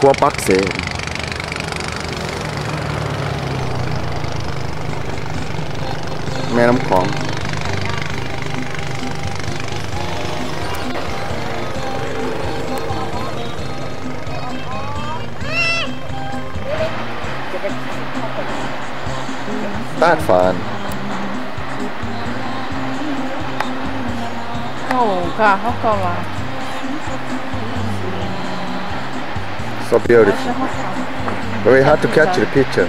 ຄົວປາກເຊ ແມ່ນ້ຳຂອງ. ຕາດຝານ. ເຂົາກະ ເຂົາກະວ່າ So beautiful. Very hard to catch the picture.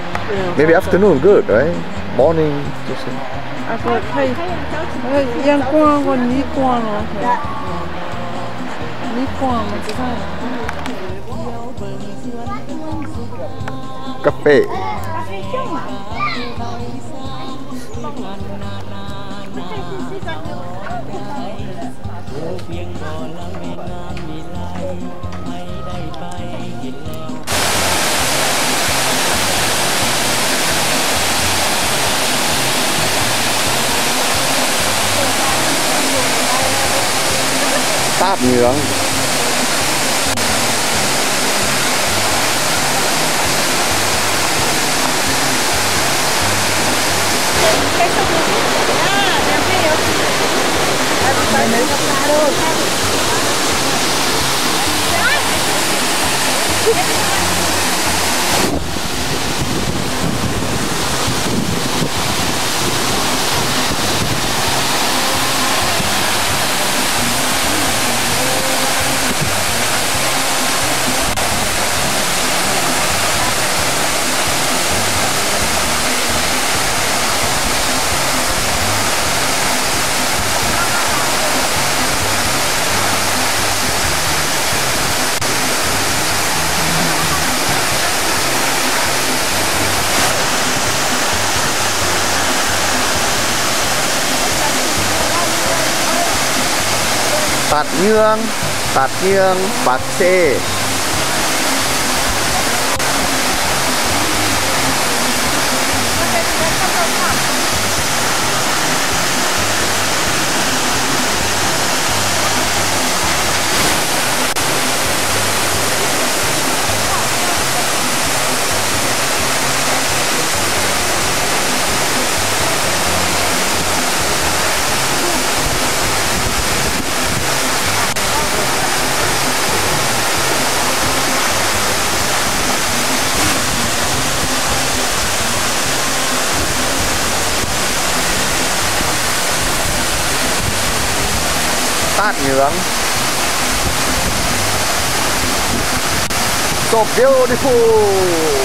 Maybe afternoon, good, right? Morning, just ອາກາດໄທ ເອີ ຍັງກວ້າງກວ່ານີ້ກວ່າເນາະ ນີ້ກວ້າງ ມັນຈະໄດ້ ກາເຟ. ຕາດເຫຍື້ອງ. ຕາດເຫຍື້ອງ ຕາດເຫຍື້ອງ ປາກເຊ. ຕາດເຫຍື້ອງ. So beautiful.